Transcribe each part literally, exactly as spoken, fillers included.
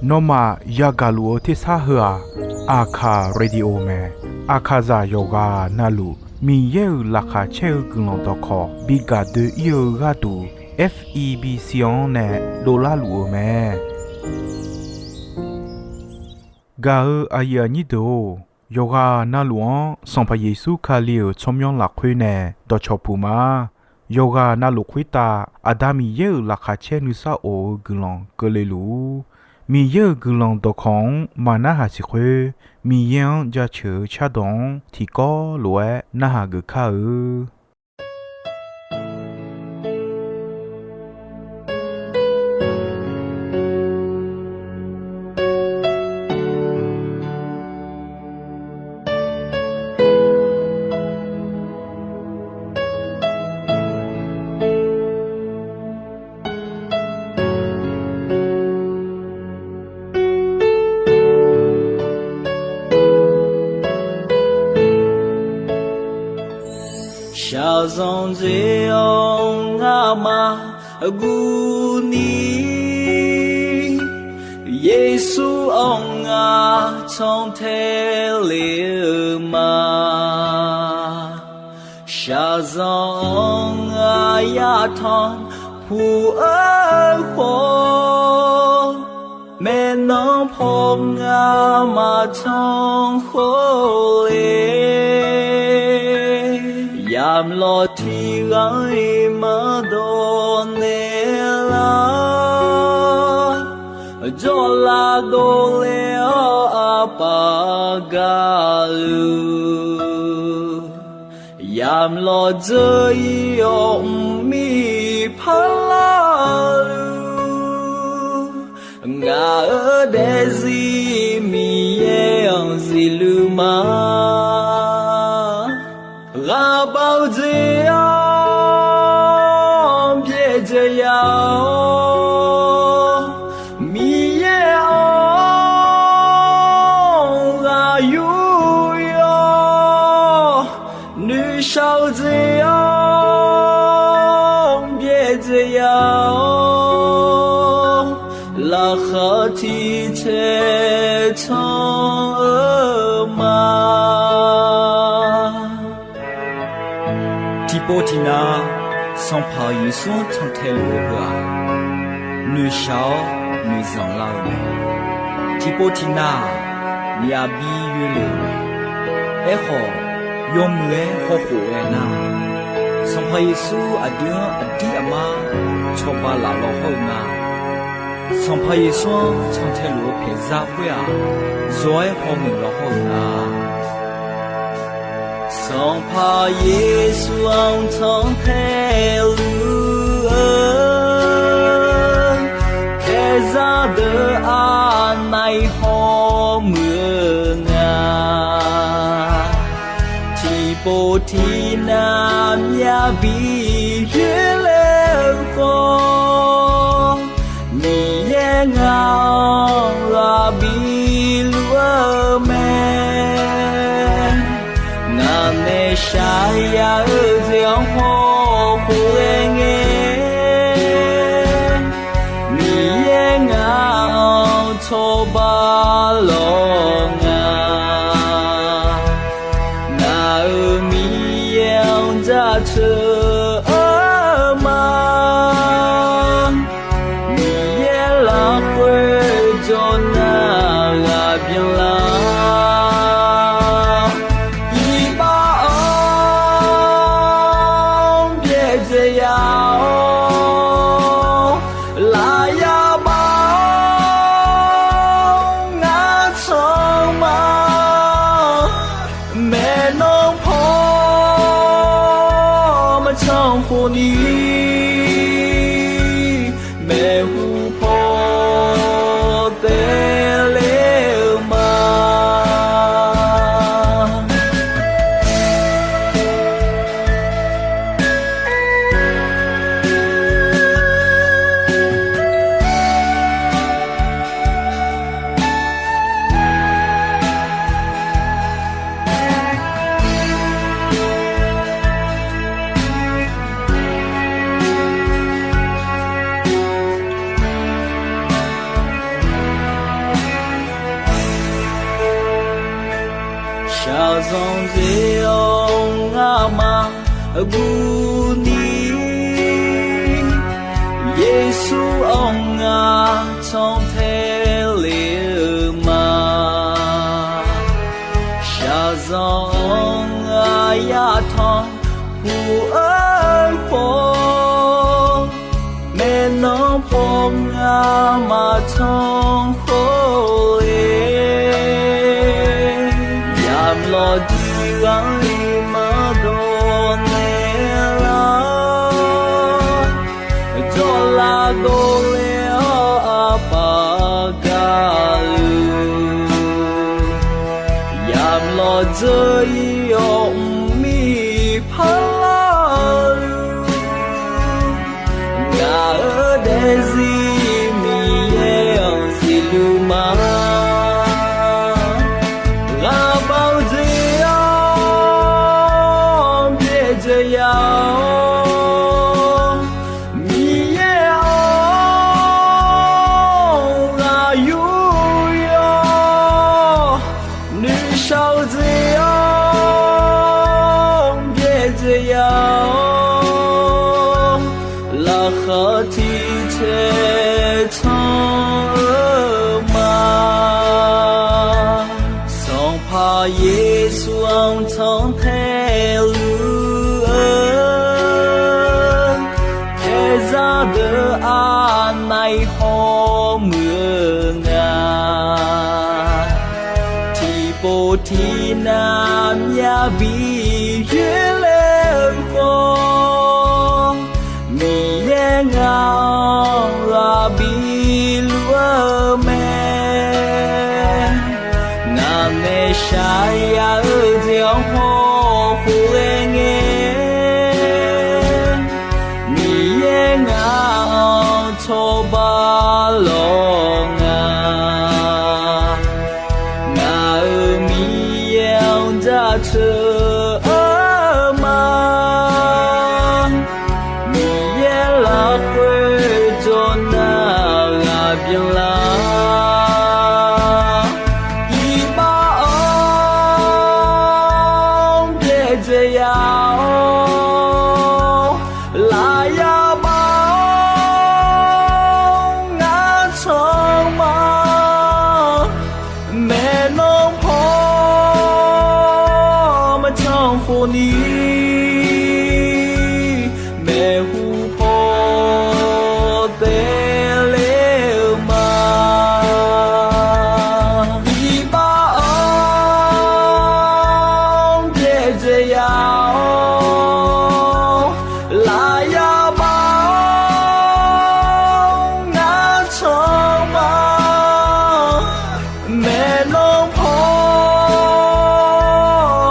Nawmaf yagaq luf-eu tersar heu-aq, Aqkaq Radio mae. Aqkaqzaq yawqghaq navluf Miqyaer-euq laqkhaq caer-eu guiqlanq dawqkawq bi gaq doe-ir-eu gharduq, F E B C-anr nae dovlar luf-eu mae. Gaq-eu aqyuif aqnyir deuq-or, yawqghaq navluf-anr Sanqpaq Yeqsur Kali-euq tsawrmyanr lafkhoer nae dawqcawq puq ma. Yawqghaq navluf khoertav Aqda Miqyaer-euq laqkhaq caer nuisar of-eu guiqlanq keuvle luf-ur. Miqyaer-euq guiqlanq dawqkawq-anr maqnarhaq siq khoer, Miqyaer-anr jaceuq-eu cardawq-anr tiqkawv lof-aer narhaq geuf kar-eu. Shaqzanq dzae-awr ngamaf guvni, Yeqsur-anr ngar cantae le-eu ma. Shaqzanq-anr ngar yatanq puq-eu khawf, maeqnan paw ngar maqtanq khawf le. Yamlawr tiqghaq-iq maqdawq naeqlar, jawrlav dovle-awr aqpaf gaqluf, yamlawr dzeur-ir-awr mqmir parlar-eu luf, ngaq-euq daefzir Miqyaer-anr zifluf ma. Ghaqbav-eu jeq-anr byaerdzae ya-awr, Miqyaer-anr ghaq yur-awr, noeqshaq-eu jeq-anr byaerdzae ya-awr, laqkhaq tiq taeq can-eu ma. Tiqpov tiqnav Sanqpaq Yeqsur-anr cantae luf-eu heu-aq, noeqshaq-awr noeqzanq lar-eu mae. Tiqpov tiqnav-aq, myavbi yoelef-eu mae. Aerkhawf, yawmuiq-aer hawkhof ghae nar, Sanqpaq Yeqsur aqdui-anr aqdir aqmar cawba laf law hawr-eu nga. Sanqpaq Yeqsur-anr cantae luf-eu paeqzar khoer-aq, zawq-aer hawmuiq law hawr-eu nga. Sanqpaq Yeqsur-anr cantae luf-eu paeqzar deuq aqnav-iq hawmuiq-eu nga. Tiqpov tiqnav myavbi yoerler-eu khawf, Miqyaer ngaq-anr ghaq biluf-eu mae. Ngaq nae shaqya-eu jeq-anr hawkhof ghae ngae, Miqyaer ngaq-anr cawba lawr nga. Ngaq-euq Miqyaer-anr jaceuq-eu ma. Miqyaer lafkhoer jawr nar ghaq byanlar, iqbax-anr byaerdzae ya-awr, lafyaq baf-awr ngar Zanqdzae-awr ngamaf guvni, Yeqsur-anr ngar cantae le-eu ma. Shaqzanq-anr ngar yatanq puq-eu khawf, maeqnan paw ngar maqtanq khawf le, yamlawq diq gharli maqdawq naeq lar, jawrlav dovle-awr aqpaf gaqluf, yamlawq dzeur-ir-awr mqmir parlar-eu, ngaq-euq daefzir Miqyaer-anr zifluf ma. Ghaqbav-eu jeq-anr byaerdzae ya-awr, Miqyaer-anr ghaq yur yawr, noeqshaq-eu jeq-anr byaerdzae ya-awr, laqkhaq tiq caev can-eu ma. Sanqpaq Yeqsur-anr cantae luf-eu, khaeqzaq deuq aqnav-iq hawmuiq-eu nga. Tiqpov tiqnav myavbi yoerler-eu khawf, Miqyaer ngaq-anr ghaq biluf-eu mae. Ngaq nae shaqyaq yar-eu jeq-anr hawkhof ghae ngae, Miqyaer ngaq-anr cawba lawq nga. Ngaq-euq Miqyaer-anr jaceuq-eu ma. Miqyaer lafkhoer jawr nar ghaq byanlar, iqbax-anr byaerdzae ya-awr, lafyaq bax-awr ngar canma. Maeqnan paw maqcan khofni, maeqhu paw taev ler-eu ma. Iqbax-anr byaerdzae ya-awr, lafyaq bax-awr ngar canma. Maeqnan paw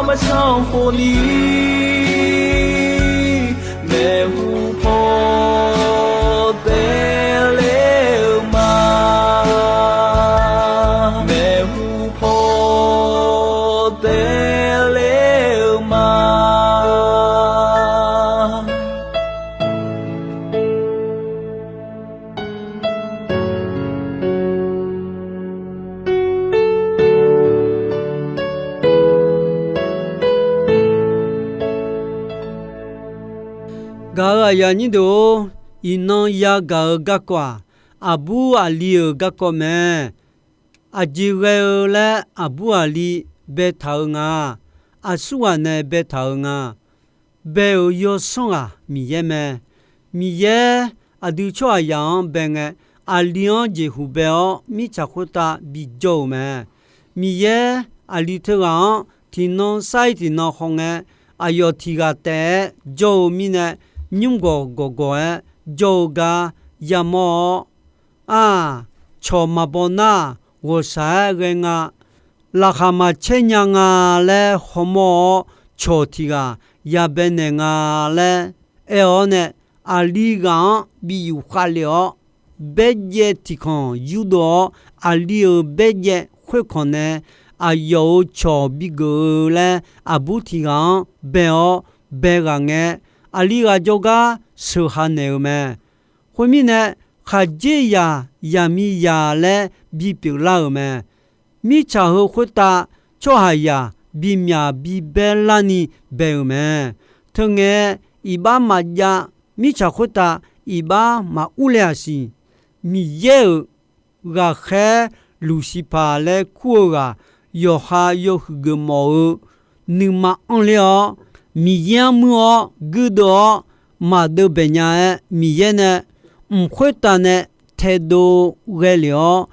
maqcan khofni, maeqhu paw taev ler-eu ma. Maeqhu paw taev ler-eu ma. Gaq-euq aqyuif aqnyir deuq-or, iqnan yagaq-eu garkawv-aq, aqbur aqli-euq garkawv mae. Aqjeq ghae-eu laer aqbur aqli baetaq-eu nga. Aqsurghaq nae baetaq-eu nga. Bae-euq yawsanr ghaq Miqyaer mae. Miqyaer aqdui tsawrhaqzaq-anr bae ngae, aqli-anr jeqhuq bae-awr mirtsaq khoertav bijawr-euq mae. Miqyaer aqli teughaq-anr tiqnan sar-ir tiqnan hawngae, aqyawf tiq ghaq taef-aer jawr-eu mirnae, nymr gawq gawq gawq-aer jawr-eu gar yamawr-awr, aq, cawq maqbaw nar, ghawqshaq-aer ghae nga, laqkhaq maqcaer nya nga laer hawmawr-awr, cawq tiq ghaq yabae naeq nga laer aer-awr nae, aqli ghaq-anr bi yufkhav lef-awr, baerjaev tiqkanq yurdov-awr, aqli-euq baerjaev khoerkanq nae aqyawf-euq cawq bigeuf-eu laer aqbur tiq ghaq-anr bae-awr bae ghaq ngae, aqli ghaq jawrgar sheuqha naeq-eu mae. Khoermirnae, khaqdzerzaq zaqmiqzaq laer bipyeuf lar-euq mae. Mirtsaq heu khoertav tsawrhaqzaq bimyaq bibaer larni bae-euq mae. Teungae, iqbax maqjav, mirtsaq khoertav iqbax maqur le-aq siq. Miqyaer-euq ghaqkhaer Luqsiqpaq laer kur-eu ghaq, yawqha yawhuiq geufmawf-eu nuima anr ler-awr, Miqyaer-anr muir-awr guirdeuv-awr maqdeuv baeq nya-aer, Miqyaer nae mq khoertav nae taedov ghae lef-awr,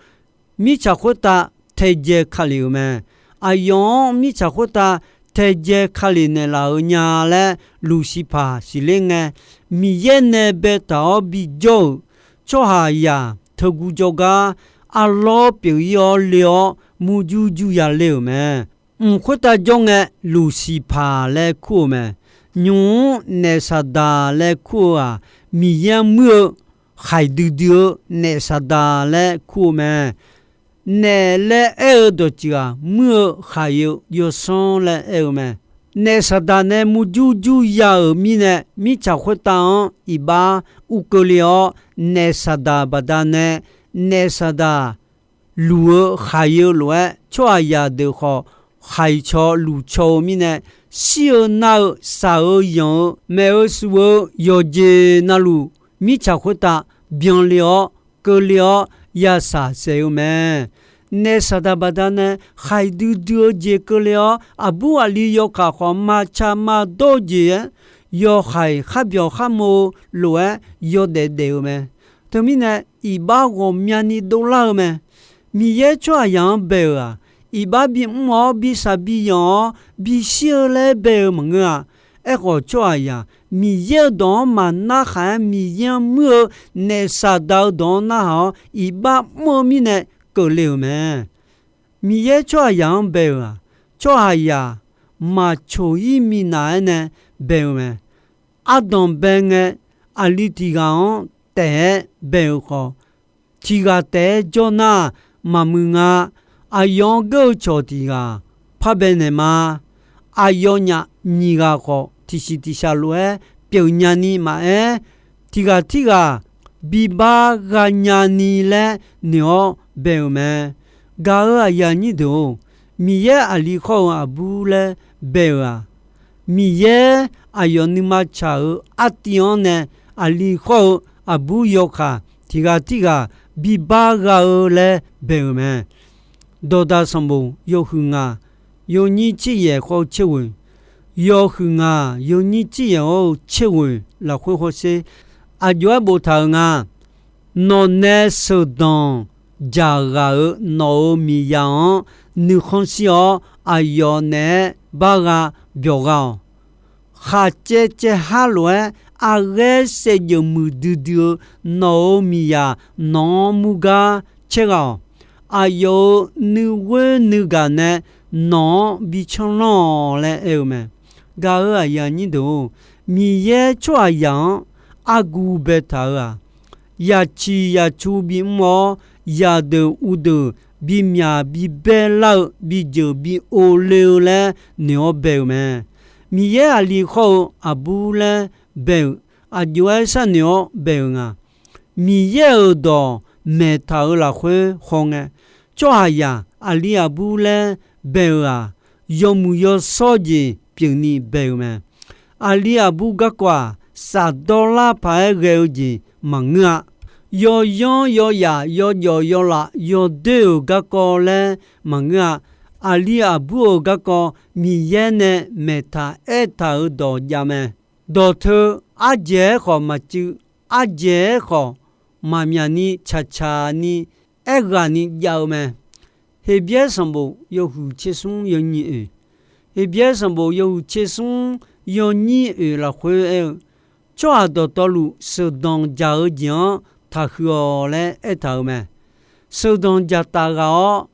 mirtsaq khoertav taedzae ka lef-euq mae. Aqyawf-anr mirtsaq khoertav taedzae ka lef naeqlaf-eu nya laer Luqsiqpaq siqler ngae, Miqyaer nae baetaq-awr bijawr-euq tsawrhaqzaq teuguv jawrgar arlawr pyeuf-ir-awr le-awr, murjur jur ya le-euq mae. Mq khoertav jawr ngae, Luqsiqpaq laer kur-euq mae. Nymq-mr Naefsaqdaq laer kur-eu-aq, Miqyaer-anr muir-eu khaiq duidui-eu Naefsaqdaq laer kur-eu mae. Naef laer aer-eu dawqtsuif-aq, muir-eu khaiq-eu yawsanr laer aer-eu mae. Naefsaqdaq nae murjur jur ya-euq mirnae, mirtsaq khoertav-anr iqbax ur keuvle-awr, Naefsaqdaq baqdanae Naefsaqdaq luf-eu khaiq-eu lof-aer, tsawrhaqzaq deuq khawf khaiq caw luf caw-eu mirnae, shir-eu nar-eu, shaq-eu yanq-eu, maef-eu suf-eu yawqjeq navluf, mirtsaq khoertav byanle-awr keuvle-awr yashaq saef-eu mae. Naefsaqdaq baqdanae khaiq duidui-eu jeq keuvle-awr, aqbur aqli yawkaq khawf maqtsaq maqdawr-eu jeq-aer, yawhaiq kharbyawq kharmo-eu lof-aer yawdaef daef-eu mae. Teumirnae, iqbax ghawqmyani dovlar-eu mae. Miqyaer tsawrhaqzaq-anr bae-euq-aq, iqbax bimr-awr, bisaq biyanq-awr, bishir-eu laer bae-eu maqngeur-a. Aerkhawf, tsawrhaqzaq Miqyaer-euq dawq-anr maqnar khaq-aer, Miqyaer-anr muir-eu Naefsaqdaq-eu dawq-anr narhaq-awr, iqbax mr-eu mirnae keuvle-euq mae. Miqyaer tsawrhaqzaq-anr bae-euq-aq, tsawrhaqzaq maqcoq-ir minav-aer nae bae-eu mae. Ardanqbae ngae, aqli tiq ghaq-anr taef-aer bae-euq khawf, tiq ghaq taef-aer jawr nar maqmuiq nga. Aqyawf-anr geur-eu cawq tiq ghaq parbae naeq ma. Aqyawfnyaf nyiq ghaq khawf, tiqsiq tiqshaq lof-aer pyeuf nyani maqaer, tiq ghaq tirghaq bibar gha nyani laer noeq-awr bae-euq mae. Gaq-euq aqyuif aqnyir deuq-or, Miqyaer aqli khawr-eu aqbur laer bae-euq-aq, Miqyaer aqyawf nuima tsaq-euq artiv-anr nae aqli khawr-eu aqbur yawkaq tiq ghaq tirghaq bibar gha-eu laer bae-euq mae. Dawqdaq sanqbof yawhuiq ngaq yawnyir tser yaef khawr-eu tser ghoeq, yawhuiq ngaq yawnyir tser yaef hawr-eu tser ghoeq lafkhoer hawsher. Aqjox-aer boftaq-euq nga. Nawq nae sheuqdanq dzaqghaq-euq nawq-euq miqzaq-anr nuikhanr shir-awr, aqyawf naeq-aer bar gha byawq gha-awq. Khaqcaev caev har lof-aer aqghaer saevdzeuf muiqdui dui-eu nawq-euq miqzaq nawq-anr mur gar caer gha-awq. Aqyawf-euq nuighoer nuigaq nae nawq-anr bi canr lanr-awq laer aer-eu mae. Gaq-euq aqyuif aqnyir deuq-or, Miqyaer tsawrhaqzaq-anr arguq baetaq-euq-aq, yaqciq yaqcu bimr-awr, yaqdeuq uvdeuq bimyaq bibaer lar-eu bijeuq bi o le-eu laer noeq-awr bae-euq mae. Miqyaer aqli khawr-eu aqbur laer bae-euq aqjox-aer sharnoeq-awr bae-euq nga. Miqyaer-euq dawq maeqtaq-euq lafkhoer hawngae, tsawrhaqzaq aqli aqbur laer bae-euq-aq, yawmuiq yawshawr jeq pyeufni bae-euq mae. Aqli aqbur garkawv-aq, shafdawr lar paq-aer ghae-eu jeq maqngeur-a. Yawyanr yawyaq yawjawf yawlaf yawdoer-euq garkawv laer maqngeur-a. Aqli aqbur-euq garkawv Miqyaer nae maeqtaq aertaq-euq dawq jav mae. Dawqteu ardzaeq-aer khawf maqcuiv, ardzaeq-aer khawf maqmyaq ni tsaqtsaq ni aerghaq ni jav-eu mae. Heqbyaer sanqbof yawhuiq tser smr yawnyir oeq, Heqbyaer sanqbof yawhuiq tser smr yawnyir oeq lafkhoer aer-eu, tsawrhaq dawqtawvluf sheuqdanq dzaq-eu jeq-anr taqhuiq-awq laer aertaq-euq mae. Sheuqdanq dzaqtaf ghaq-awr,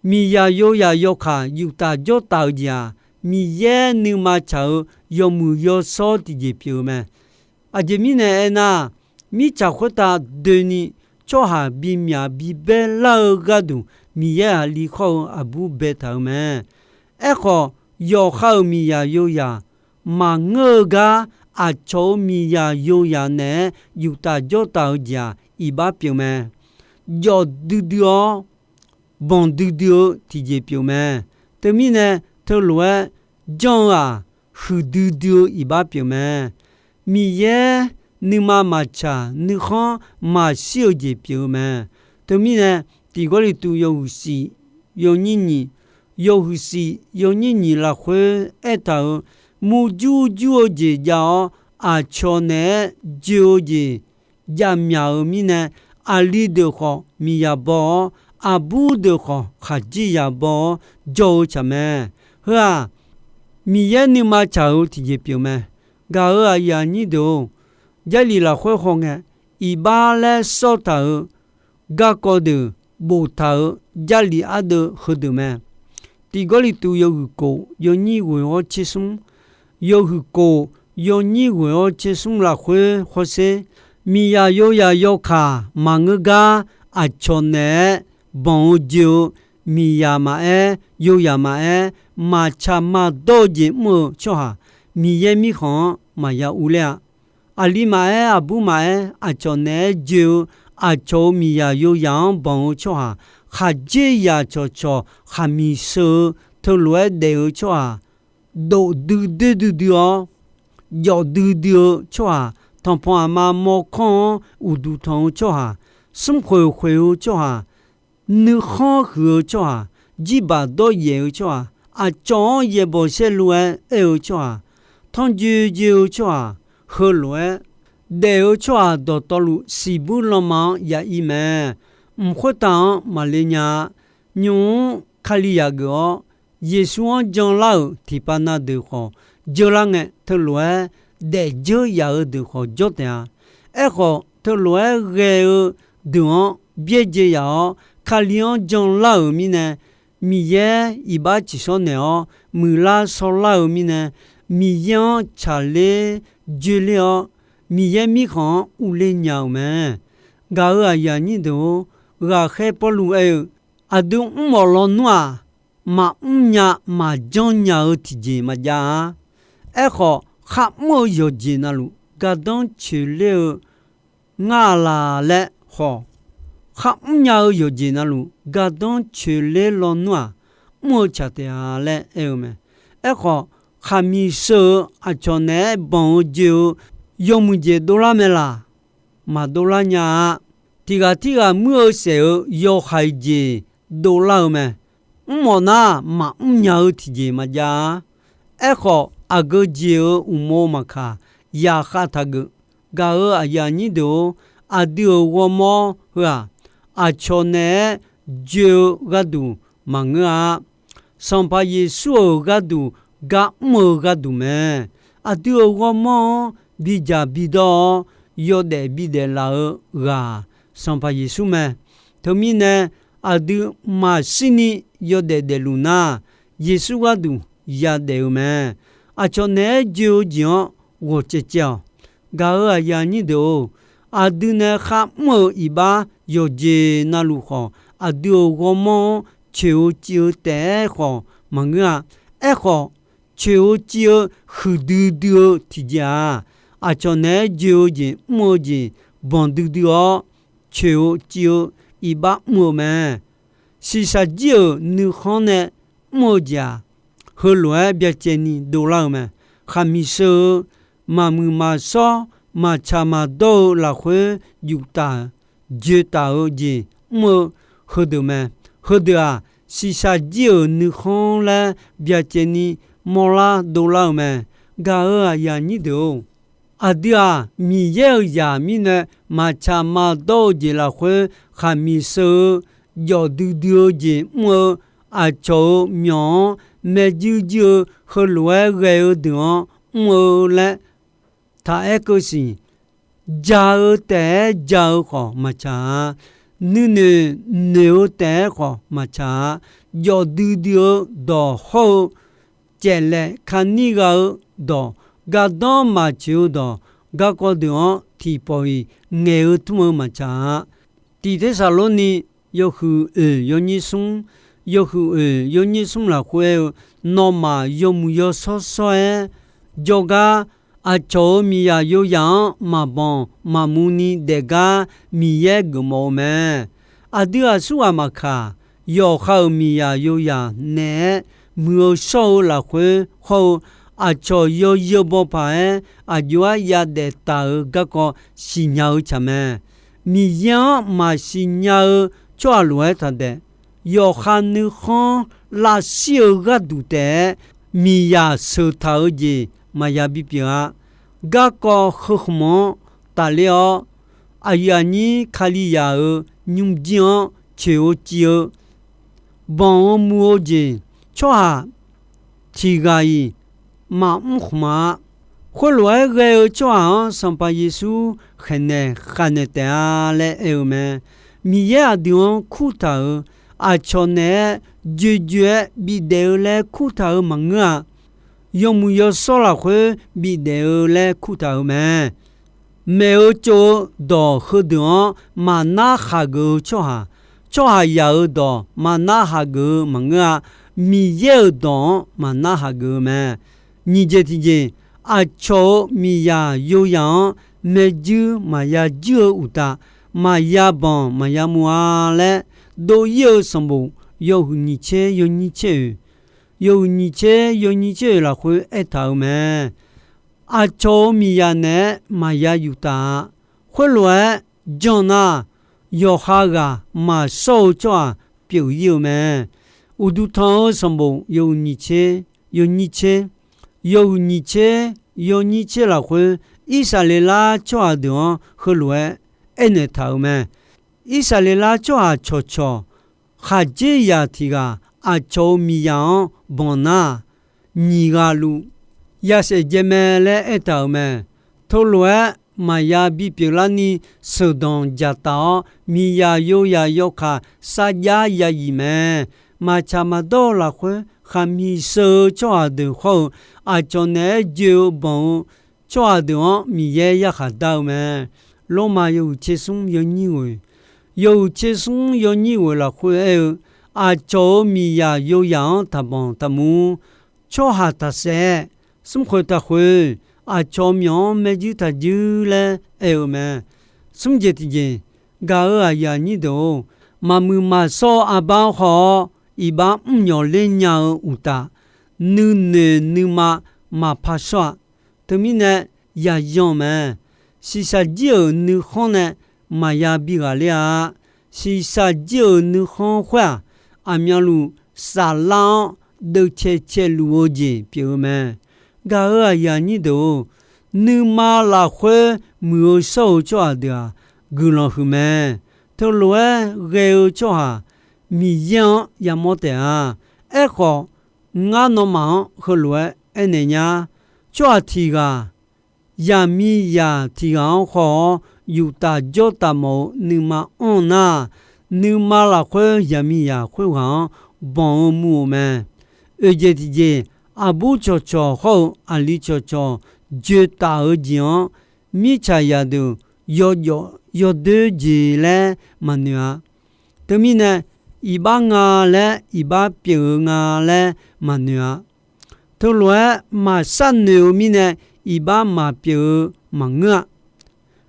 miqzaq yoyaq yawkaq yuftaf jawrtaf-eu jeq-aq, Miqyaer nuima tsaq-eu yawmuiq yawshawr tiqjeq pyeuf-eu mae. Aqjeq mirnae aernar, mirtsaq khoertav doeni tsawrhaq bimyaq bibaer lar-eu gharduq Miqyaer aqli khawr-eu aqbur baetaq-euq mae. Aerkhawf, yawqha-euq miqzaq yoyaq maqngeur-eu gar, aqcawq-euq miqzaq yoyaq naeq-aer yuftaf jawrtaf-eu jeq-aq, iqbax pyeuf mae. Jawf duidui-awr, banq duidui-eu tiqjeq pyeuf mae. Teumirnae, teulof-aer janr-eu-aq, huiqdui dui-eu iqbax pyeuf mae. Miqyaer nuima maqtsaq, nuikhanr maqshir-eu jeq pyeuf-eu mae. Teumirnae, Tiq Gawrliqtu yawhuiq shif, yawnyir nyiq, yawhuiq shif yawnyir nyiq lafkhoer aertaq-euq, murjur jur-eu jeq jav-awr, aqcawq naeq-aer joe-eu jeq jav myaq-euq mirnae, aqli deuq khawf miqyaq baw-awr, aqbur deuq khawf khaqdzerzaq baw-awr jawr-eu tsaq mae. Heu-aq, Miqyaer nuima tsaq-eu tiqjeq pyeuf mae. Gaq-euq aqyuif aqnyir deuq-or, Jarlif lafkhoer hawngae, iqbax laer sawr taq-euq garkawv deuq boftaq-euq Jarlif ardeuv heudeuq mae. Tiq Gawrliqtu yawhuiq kof yawnyir ghoeq-awr tser smr, yawhuiq kof yawnyir ghoeq-awr tser smr lafkhoer hawsher, miqyaq yawzaq yawkaq maqngeur gar aqcawq naeq-aer banq-eu joe-eu, miqyaq maqaer, yawzaq maqaer, maqtsaq maqdawr-eu jeq mr-eu tsawrhaq, Miqyaer mirkhanq-anr maqya urler-a. Aqli maqaer, aqbur maqaer, aqcawq naeq-aer joe-eu, aqcawq-euq miqyaq yawzaq-anr banq-eu tsawrhaq, khaqdzerzaq cawqcawq khaqmiq sheu-eu, teulof-aer daef-eu tsawrhaq, dofdui doerdui dui-awr, jawfdui dui-eu tsawrhaq, tanqpanq aqma mawrkawr-anr uqduq tanq-eu tsawrhaq, smrkhoeq khoeq-eu tsawrhaq, nuikhanr huiq-eu tsawrhaq, jirbaq dawryaef-eu tsawrhaq, aqcawq-anr yaeqbawq saerlu-aer aer-eu tsawrhaq, tanrjoe joe-eu tsawrhaq, heulof-aer daef-eu tsawrhaq dawqtawvluf siqbuir lanma-anr ya ir mae. Mq khoertav-anr maqle nya-a. Nymq-mr Kalizaq geuf-awr, Yeqsur-anr janlar-euq tiqpav na deuq khawf, jeular ngae teulof-aer daefdzeur yaf-eu deuq khawf jawr taef-a. Aerkhawf, teulof-aer ghae-eu deuq-anr byaerdzae yaf-awr, Kali-anr janlar-euq mirnae, Miqyaer iqbax tsiqshawr naeq-awr muiqlar shawrlar-eu mirnae, Miqyaer-anr tsaqler joeler-awr, Miqyaer mirkhanq-anr urler nya-euq mae. Gaq-euq aqyuif aqnyir deuq-or, ghaqkhaer Pawrluv aer-eu, aqdui mrmawf lawnmr-aq, maqmr nya maqjanr nya-eu tiqjeq maqjav-a. Aerkhawf, kharmr-eu yawqjeq navluf gardanr coeqler-eu ngar-a laq laer khawf, kharmr nya-eu yawqjeq navluf gardanr coeqler lawnmr-aq, mr-eu tsaq taef-a laer aer-eu mae. Aerkhawf, khaqmiq sheu-eu aqcawq naeq-aer banq-eu joe-eu yawmuiq jeq dovlar mae laq? Maqdovlar nya-a. Tiq ghaq tirghaq muir-eu saef-eu yawhaiq jeq dovlar-eu mae. Mrmawf nar, maqmr nya-eu tiqjeq maqjav-a. Aerkhawf, aqgeu jeq-eu uqmov maqkaq, yaqkhav taqgeuf. Gaq-euq aqyuif aqnyir deuq-or, aqdui-euq ghawrmawr heu-aq, aqcawq naeq-aer joe-eu gharduq maqngeur-a. Sanqpaq Yeqsur-euq gharduq gar mr-eu gharduq mae. Aqdui-euq ghawrmawr-anr bidzaq bidawr-awr, yawdaef bidaef laf-eu ghaq-aq, Sanqpaq Yeqsur mae. Teumirnae, aqdui maqshirni yawdaef daefluf nar, Yeqsur gharduq yadaef-eu mae. Aqcawq naeq-aer joe-eu jeq-anr ghawq caevcaev-awq. Gaq-euq aqyuif aqnyir deuq-or, aqdui nae kharmr-eu iqbax yawqjeq navluf khawf, aqdui-euq ghawrmawr-anr coeq-eu civ-eu taef-aer khawf maqngeur-a. Aerkhawf, coeq-eu civ-eu huiqdui dui-eu tiqjeq-aq, aqcawq naeq-aer joe-eu jeq mr-eu jeq banq duidui-awr, coeq-eu civ-eu iqbax mr-eu mae. Shiqshaq jir-euq nuikhanr nae mr-eu jeq-aq, heulof-aer byacaevni dovlar-eu mae. Khaqmiq sheu-eu maqmuiq maqshawr, maqtsaq maqdawr-eu lafkhoer juftaf joetaf-eu jeq mr-eu heudeuq mae. Heudeuq-aq, shiqshaq jir-euq nuikhanr laer byacaevni mawrlar dovlar-eu mae. Gaq-euq aqyuif aqnyir deuq-or, aqdui-aq, Miqyaer-euq zaq mirnae maqtsaq maqdawr-eu jeq lafkhoer khaqmiq sheu-eu jawf duidui-eu jeq mr-eu, aqcawq-euq myawq-anr maerjuir juir-eu heulof-aer ghae-eu deuq-anr mr-eu laer taq-aer keuv siq. Ja-eu taef-aer ja-eu khawf maqtsaq-a. Nuinoeq noeq-eu taef-aer khawf maqtsaq-a. Jawf duidui-eu dawq hawr-eu, caeflaef kani gha-eu dawq, gardanr maqtsoeq-eu dawq, garkawv deuq-anr tiqpawf-iq ngaeq-eu tmr-eu maqtsaq-a. Tiq Tersaqlorni yawhuiq oeq yawnyir smr, yawhuiq oeq yawnyir smr lafkhoer aer-eu, nawmaf yawmuiq yawshawr shawr-aer jawrgar, aqcawq-euq miqyaq yawzaq-anr maqbanq maqmu ni daefgar Miqyaer geufmawf-eu mae. Aqdui aqsurghaq maqkaq, yawqha-euq miqyaq yawzaq naeq-aer muiq-eu shawr-eu lafkhoer hawr-eu, aqcawq yawzeu baw paq-aer aqjox-aer yadaef taq-euq garkawv siqnya-eu tsaq mae. Miqyaer-anr maqsiq nya-eu tsawrhaq lof-aer taqdaef. Yawqha nuikhanr lavshir-eu gharduq taef-aer miqyaq sheuq taq-eu jeq maqya bipyeuf-a. Garkawv heu khmq-anr tafler-awr, aqyuif aqnyir Kalizaq-euq nymrjir-anr coeq-eu civ-eu banq-eu muv-eu jeq tsawrhaq tiq ghaq-iq maqmr khmq-a. Khoerlof-aer ghae-eu tsawrhaq-anr Sanqpaq Yeqsur khaeqnaeq khavnaeq taef-a laer aer-eu mae. Miqyaer aqdui-anr kurtaq-euq, aqcawq naeq-aer joejoe-aer bifdaef-eu laer kurtaq-euq maqngeur-a. Yawmuiq yawshawr lafkhoer bifdaef-eu laer kurtaq-euq mae. Maeq-eu tsov-eu dawq heudeuq-anr maqnar khaqgeuf-eu tsawrhaq, tsawrhaqzaq-euq dawq maqnar khaqgeuf-eu maqngeur-a. Miqyaer-euq dawq-anr maqnar khaqgeuf-eu mae. Nyiq jeq tiqjeq, aqcawq-euq miqyaq yoyaq-anr maerjuir maqya juir-eu uqtaf, maqya banq maqya muv-a laer, dov-ir-eu sanqbof yawhuiq nyiq tser yawnyir tser oeq, yawhuiq nyiq tser yawnyir tser oeq lafkhoer aertaq-euq mae. Aqcawq-euq miqyaq naeq-aer maqya yuftaf-a. Khoerlof-aer jan nar, yawqha ghaq maqshawr-eu tsawrhaq pyeuf-ir-eu mae. Uqduq tanq-eu sanqbof yawhuiq nyiq tser yawnyir tser, yawhuiq nyiq tser yawnyir tser lafkhoer, Irsaqleqlav tsawrhaq deuq-anr heulof-aer aernaeq taq-euq mae. Irsaqleqlav tsawrhaq cawqcawq khaqdzerzaq tiq ghaq aqcawq-euq miqyaq-anr banq nar, nyiq ghaq luf ya saef jae mae laer aertaq-euq mae. Teulof-aer maqya bipyeuf larni sheuqdanq dzaqtaf-awr, miqyaq yoyaq yawkaq sarjax ya yif mae. Maqtsaq maqdawr-eu lafkhoer, khaqmiq sheu-eu tsawrhaq deuq hawr-eu, aqcawq naeq-aer joe-eu banq-eu tsawrhaq deuq-anr Miqyaer yarkhaq dar-eu mae. Lormav yawhuiq tser smr yawnyir ghoeq, yawhuiq tser smr yawnyir ghoeq lafkhoer aer-eu, aqcawq-euq miqyaq yoyaq-anr taqbanq taqmur, tsawrhaq taqsaef, smrkhoeq taqkhoeq, aqcawq myawq-anr maerjuir taqjuir laer aer-eu mae. Smr jeq tiqjeq, gaq-euq aqyuif aqnyir deuq-or, maqmuiq maqshawr-eu arbar khawf-awr, iqbax mrnyawq ler nya-eu uqtaf, nuinoeq nuima maqpar shawr-a. Teumirnae, yayan-eu mae. Shiqshaq jir-euq nuikhanr nae maqya bi ghaqler-a. Shiqshaq jir-euq nuikhanr khoer-aq, aqmyanluf saflar-anr deuvcae caeluf-eu jeq pyeuf-eu mae. Gaq-euq aqyuif aqnyir deuq-or, nuima lafkhoer muiq-eu shawr-eu tsawrhaq deuq-aq, guiqlanq huiq mae. Teulof-aer ghae-eu tsawrhaq Miqyaer-anr yamawr taef-a. Aerkhawf, ngar nawmaf-anr heulof-aer aernaeq nya. Tsawrhaq tiq ghaq zaqmiqzaq tiq ghaq-anr haw-awr yuftaf jawrtaf mawf-eu nuima anr-eu nar, nuima lafkhoer zaqmiqzaq khoerghaq-anr banq-eu muv-euq mae. Oeq jeq tiqjeq, aqbur cawqcawq hawr-eu aqli cawqcawq joeqtaf-eu jeq-anr, mirtsaq zaqdeuq yawjawf yawdoer jeq laer maqnoeq-a. Teumirnae, iqbax nga laer iqbax pyeuf-eu nga laer maqnoeq-a. Teulof-aer maqshar noeq-eu mirnae, iqbax maqpyeuf-eu maqngeur-a.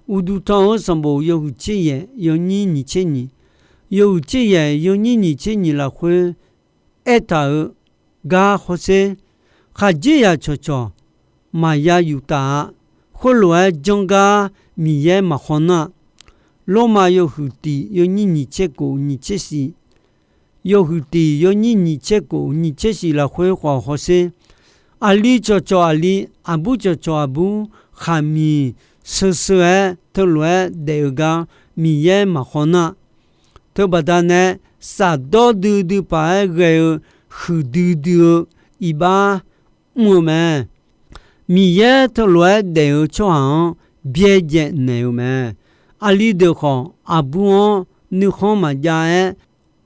Uqduq tanq-eu sanqbof yawhuiq tser yaeq yawnyir nyiq tser nyiq, yawhuiq tser yaeq yawnyir nyiq tser nyiq lafkhoer aertaq-euq gar hawsher, khaqdzerzaq cawqcawq maqya yuftaf-a. Khoerlof-aer janr gar Miqyaer maqhaw nar-a. Lormav yawhuiq tiq yawnyir nyiq tser kof nyiq tser shif, yawhuiq tiq yawnyir nyiq tser kof nyiq tser shif lafkhoer khawf hawsher, aqli cawqcawq aqli, aqbur cawqcawq aqbur, khaqmiq sheu sheu-aer teulof-aer daef-eu gar Miqyaer maqhaw nar, teubaqda nae safdawr duidui paq-aer ghae-eu huiqdui dui-eu iqbax mr-eu mae. Miqyaer teulof-aer daef-eu tsawrhaq-anr byaerdzae naeq-eu mae. Aqli deuq khawf aqbur-anr nuikhanr maqjav-aer,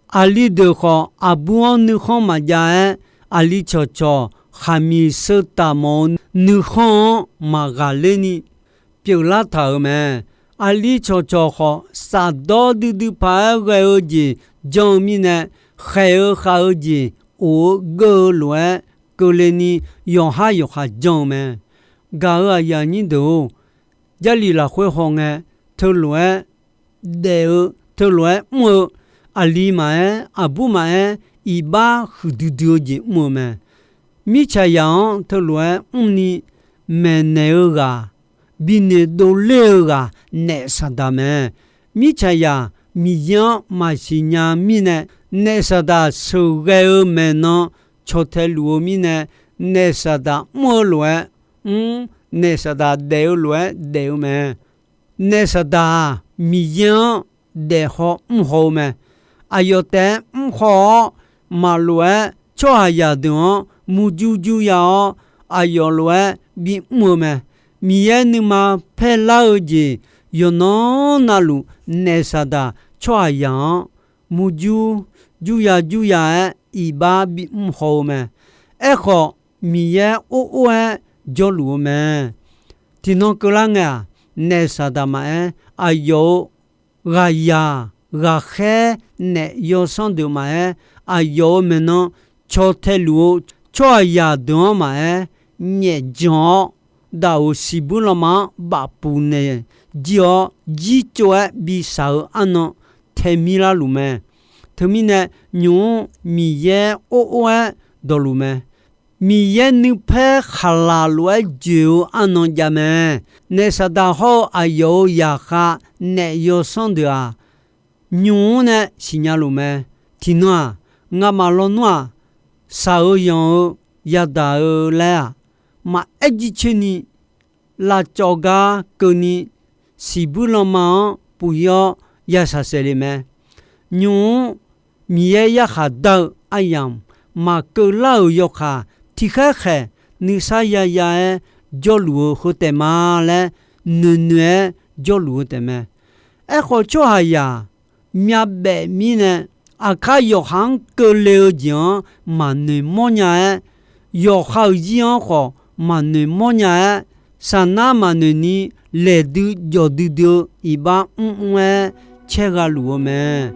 aqli deuq khawf aqbur-anr nuikhanr maqjav-aer, aqli cawqcawq khaqmiq sheu taf mawf-eu nuikhanr-anr maqghaqler ni pyeuflar taq-euq mae. Aqli cawqcawq khawf safdawr duidui paq-aer ghae-eu jeq jan-eu mirnae, khaeq-eu khav-eu jeq of-eu geur-eu lof-aer keuvle ni yawqhar yawqha jan-eu mae. Gaq-euq aqyuif aqnyir deuq-or, Jarlif lafkhoer hawngae, teulof-aer daef-eu, teulof-aer mr-eu, aqli maqaer, aqbur maqaer, iqbax huiqdui dui-eu jeq mr-eu mae. Mirtsaqzaq-anr teulof-aer mrni maeqnaeq-eu ghaq, binoeq dovler-eu ghaq naef Saqdaq mae. Mirtsaqzaq Miqyaer-anr maqsiq nya mirnae, naef Saqdaq sheuqghae-eu maeqnan caw tae luf-eu mirnae, naef Saqdaq mr-eu lof-aer mr, naef Saqdaq daef-eu lof-aer daef-eu mae. Naef Saqdaq-aq, Miqyaer-anr daef haw mr haw-eu mae. Aqyawf taef-aer mr haw-awr, maqlof-aer tsawrhaqzaq deuq-anr murjur jur ya-awr, aqyawf lof-aer bimr-eu mae. Miqyaer nuima paer lar-eu jeq yawqnan navluf, naef Saqdaq tsawrhaqzaq-anr murjur jur ya jur ya-aer iqbax bimr haw-eu mae. Aerkhawf, Miqyaer or or-aer jawrluf-eu mae. Tiqnan keuvlar ngae-aq, naef Saqdaq maqaer, aqyawf-euq ghaqzaq ghaqkhaer naef yawsanr deuq maqaer, aqyawf-euq maeqnan caw tae luf-eu tsawrhaqzaq deuq-anr maqaer, nyaef jan-awr, daf-euq siqbuir lanma-anr bafpuq naeq jir-awr, jircov-aer bishaq-eu arnan tae mir lar luf mae. Teumirnae, nymq-mr Miqyaer or or-aer dawqluf mae. Miqyaer nuipaer khaqlaq lof-aer joeq-eu arnan jav mae. Naef Saqdaq hawr-eu aqyawf-euq zaqkhav naef yawsanr deuq-aq, nymq-mr nae siqnya luf mae. Tiqnan-aq, ngamaf lawnmr-aq, shaq-eu yanq-eu yadaq-eu laer-aq, maqaer jircoer ni lavcawv gar keuvni, siqbuir lanma-anr puq-ir-awr ya shaqsaef le mae. Nymq-mr Miqyaer yarkhaq dar-eu aryamq maqkeuv lar-euq yawkaq, tiqkhaer khaeq nuisar yaya-aer jawrluf-eu heu taef ma laer noeqnoeq-aer jawrluf-eu taef mae. Aerkhawf, tsawrhaqzaq myavbaef mirnae, aqkar yawqha-anr keuvle-eu jeq-anr maqnoeq mawrnya-aer, yawqha-euq zir-anr khawf maqnoeq mawrnya-aer, saqnar maqnoeq ni laeqdui jawqdui dui-eu iqbax mrmr-aer caergha luf-eu mae.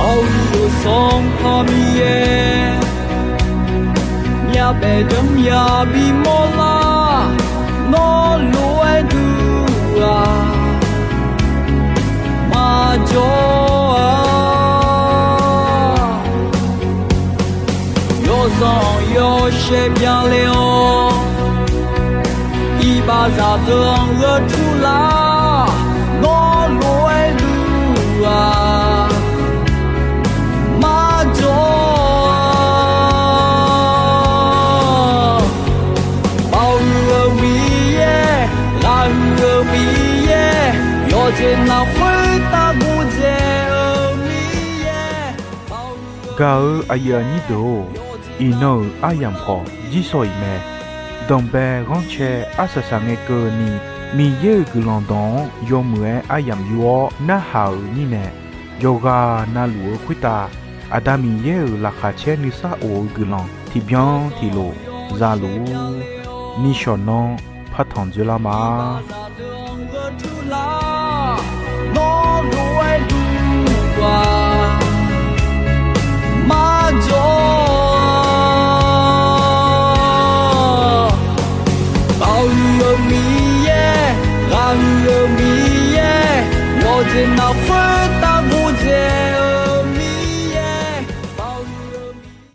Arhu-eu Sanqpaq Miqyaer, myavbaef deuq-anr ya bimawr lar. Nawr lof-aer duq-aq, maqjawr-a. Yawzanq yawshaef byanle-awr, iqbaxzaq deuq-anr gheurtur lar. Nawr lof-aer duq-aq, maqjawr-a. Baoq huiq-eu Miqyaer, ghaq huiq-eu Miqyaer, yawqjeq navluf khoertav gordzae-eu Miqyaer. Gaq-eu aqyuif aqnyir deuq-or, iqnan-euq aryamq khawf jirsawq iq mae. Danqbae ghanrcae arsaq saqngae keuvni, Miqyaer-euq guiqlanq dawq-anr yawmuiq-aer aryamq yur-awr narhaq-euq mirnae, yawqghaq navluf-eu khoertav Aqda Miqyaer-euq laqkhaq caer nuisar of-eu guiqlanq tiqbyan tiqlof za luf-ur. Nishawq nanr partanq dzoerlar ma. Nawr lof-aer duq-aq, maqjawr-a. Baoq huiq-eu Miqyaer, ghaq huiq-eu Miqyaer, yawqjeq navluf